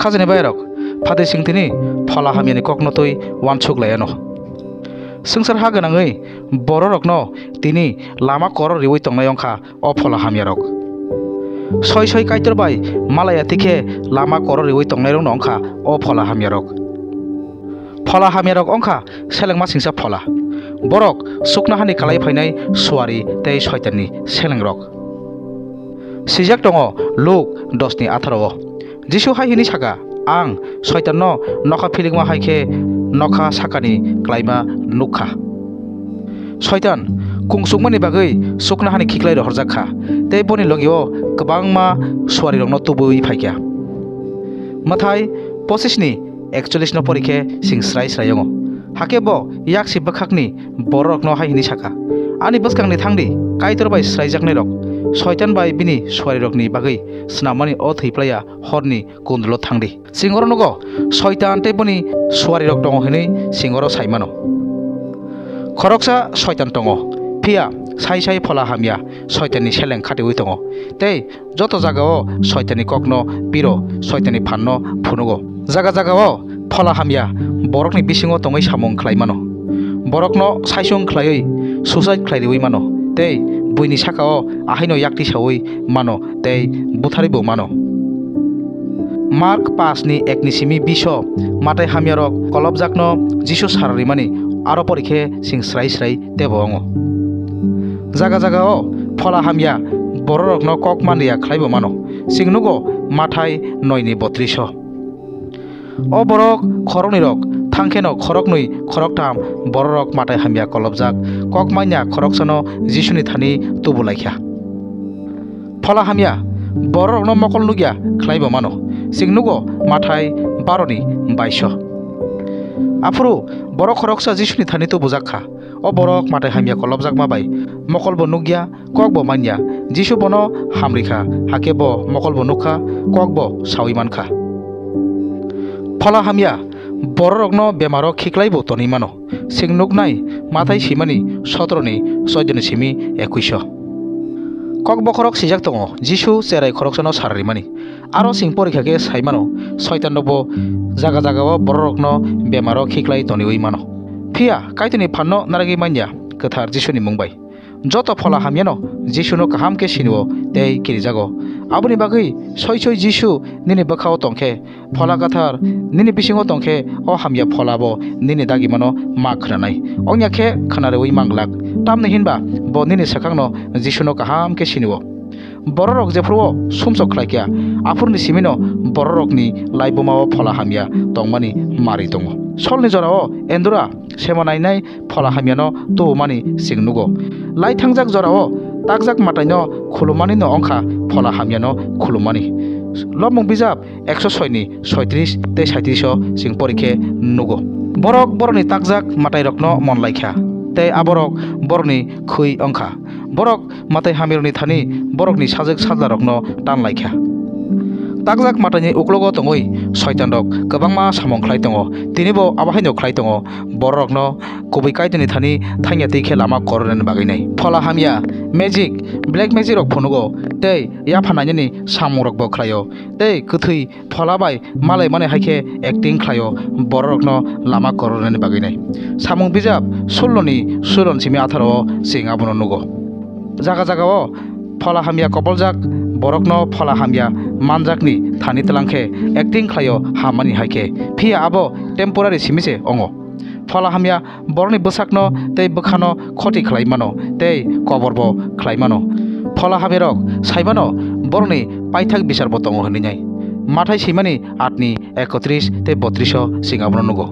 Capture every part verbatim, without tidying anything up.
Sajani bairok, phatwi chwng tini phola hamyani kokno twi uansuk lai anw. Swngchar ha gwnangwi bororokno tini lama koro riwi tongnai wng kha o phola hamyarok. Soi soi Kaitor bai malaya tikhe lama koro riwi tongnairokno wng kha o phola hamyarok. Phola hamyarok wng kha selengma singcha phola. Borok chuknohani kwlai phainai suari tei Soitanni selengrok. Swijak tongo Luk dos ni atharo o. Jisu hai hwnwi saka, "Ang Soitanno nokha philikma hai khe nokha sakani klaima nuk kha." Soitan kungsukmani bagwi chuknohani khiklai rohorjak kha, tei boni logi-o kwbangma suarirokno tubui phai kha. Mathai pochis ni ekchollis no pori khe chwng srai srai wngo. Hakhe bo yaksi bwkhakni bororokno hai hwnwi saka, "Ani bwskangni thangdi, Kaitor bai sraijaknairok, Soitan bai bini suarirokni bagwi snammani o thwi playa horni kundulo thangdi." Chwng oro nugo, Soitan tei boni suarirok tongo hwnwi chwng oro sai mano. Khoroksa Soitan tongo, phiya sai sai phola hamya Soitanni seleng khatiui tongo, tei joto jagao Soitanni kokno piro, Soitanni phanno phunugo. Jaga jagao phola hamya borokni bisingo tongwi samung khlai mano. Borokno saisung khlaiwi suicide khlai riui mano, tei buini sakao ahaino yakti saui mano tei butharibo mano. Mark paanch ni ek ni simi biso matai hamyarok kolobjakno Jisu sara rimani aro pori khe chwng srai srai tebo wngo. Jaga jagao phola hamya bororokno kok manliya khlaibo mano. Chwng nugo Mathai noi ni botris o. O borok khoroknwirok thangkheno khoroknwi khoroktham bororok matai hamya kolobjak kok manya khoroksano Jisuni thani tubu laikha. Phola hamya bororokno mokol nukya khlaibo mano. Chwng nugo Mathai baro ni baiso. Aphuru borok khoroksa Jisuni thani tubujak kha. O borok matai hamya kolobjakma bai mokolbo nukya, kokbo manya. Jisu bono hamrikha, hakhe bo mokolbo nukha, kokbo saui mankha. Phola hamya bororokno bemaro khiklaibo tonwi mano. Chwng nuknai Mathai simani sotoro ni choido ni simi ekuiso. Kok bokhorok sijak tongo, Jisu cherai khoroksano sara rimani. Aro chwng porikha khe sai mano, Soitan rokbo jaga jagao bororokno bemaro khiklai toniui mano. Phiya Kaitorni phanno narwgwi manya kwthar Jisuni mung bai. Joto phola hamyano Jisuno kaham khe sinio tei kirijago. Aboni bagwi soi soi Jisu nini bwkhao tongkhe, phola kwthar nini bisingo tongkhe, o hamya pholabo nini dagimano ma khwnanai. Ongya khe khwnarwi manglak. Tamni hinba bo nini swkangno Jisuno kaham khe sinio. Bororok jephuru o sumsok khlaikha, aphuruni simino bororokni laibumao phola hamya tongmani mari tongo. Solni jorao Endura sema nainai phola hamyano tubumani chwng nugo. Lai thangjak jorao takjak mataino khulummani no wngkha phola hamyano khulummani. Lobmung bijap ekso soi ni soitris tei saitris o chwng porikhe nugo. Borok borokni takjak matairokno mon laikha, tei aborok borokni khwi wngkha. Borok matai hamyarokni thani borokni sajwk sajlarokno tan laikha. Takjak mataini uklogo tongwi soitanrok kwbangma samung khlai tongo, tinibo abo haino khlai tongo, bororokno kubui Kaitorni thani thangya twi khe lama korornani bagwi nai. Phola hamya, magic, black magic rok phunugo tei yapha nainani samungrokbo khlaio, tei kwthwi phola bai malai mani hai khe acting khlaio, bororokno lama korornani bagwi nai. Samung bijap sullo ni suron simi atharo o chwng abono nugo. Jaga jagao phola hamya koboljak borokno phola hamya manjakni thani tlang khe acting khlaio hammani hai khe, phiya abo temporary simi se wngo. Phola hamya borokni bwsakno tei bwkhano khoti khlai mano tei koborbo khlai mano. Phola hamyarok sai mano borokni paithak bicharbo tongo hwnwi nai. Mathai swimani atni ekotris tei botris o chwng abono nugo.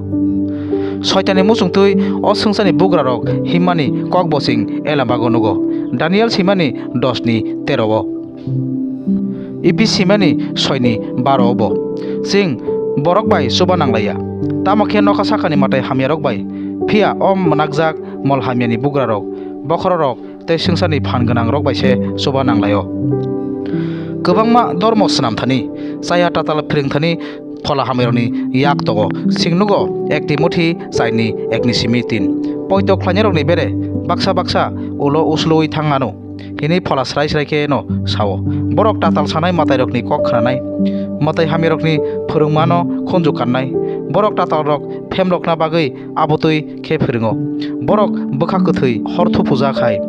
Soitanni muchungtwi o swngcharni bugrarok himmani kokbo chwng Elamago nugo, Daniel swimani dos ni tero o. Ephes swimani soi ni baro o bo. Chwng borok bai chuba nanglaiya. Tamo khe nokha sakani matai hamyarok bai, phiya o mwnakjak mol hamyani bugrarok, bokhororok tei swngcharni phan gwnangrok bai se chuba nanglaio. Kwbangma dormo swnam thani, chaya tatal phrwng thani phola hamyarokni yak tongo. Chwng nugo Ek Timothi char ni ek ni simi tin. Poito khlainairokni bere baksa baksa ulo usluwi thang anw, hwnwi phola srai srai khe no sao. Borok tatal sanai matairokni kok khnanai, matai hamyarokni phwrwngmano khunju kannai. Borok tatalrok phemrokna bagwi abotwi khe phwrwngo. Borok bwkha kwthwi hor thupujak hai.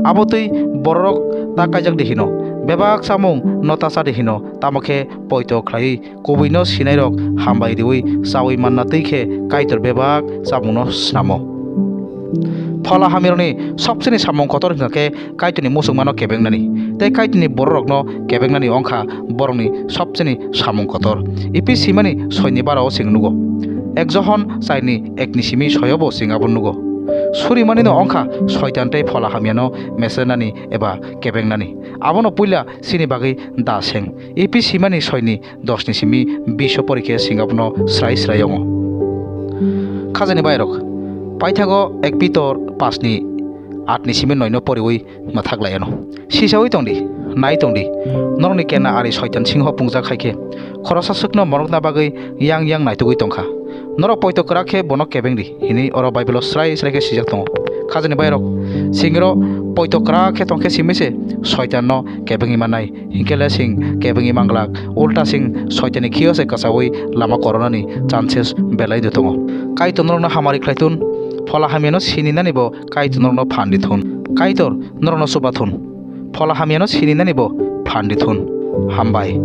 Abotwi bororok ta kaijak di hino. Bebak chamung no ta cha di hino. Tamo khe poito khlaiwi kubuino sinairok hambai riwi chawi manna twi khe Kaitor bebak chamungno snamo. Phola hamyarokni sobseni samung kotor hwnkha khe Kaitorni muchungmano kebengnani tei Kaitorni bororokno kebengnani wngkha borokni sobseni samung kotor. Ephesimani soini barao chwng nugo. Ek Johon chaini ekni simi soyobo chwng abo nugo. Surimanino wngkha Soitan tei phola hamyano mesernani eba kebengnani. Abono puila chini bagwi da seng. Ephesimani soini dosni simi biso porikhe chwng abono srai srai wngo. Khajani bairok, paithago ek Pitor pasni atni simi noino poriwi mwthak laiano. Sisawi tongdi, nai tongdi, norokni kena ari Soitan singho pungjak hai khe, khoroksa swkno morokna bagwi yang yang naitugwi tongkha. Norok poito kwrak khe bono kebengdi, hwnwi oro Baibelo srai srai khe swijak tongo. Khajani bairok, chwngno poito kwrak khe tongkhe simi se Soitanno kebengwi mannai. Hinkhe le chwng kebengwi manglak, ulta chwng Soitanni khiyo se kwchaui lama koronani chances belai de tongo. Kaitor norokno hamari khlai thun, phola hamyano sininani bo Kaitor norokno phan di thun. Kaitor norokno chuba thun, phola hamyano sininani bo phan di thun. Hambai.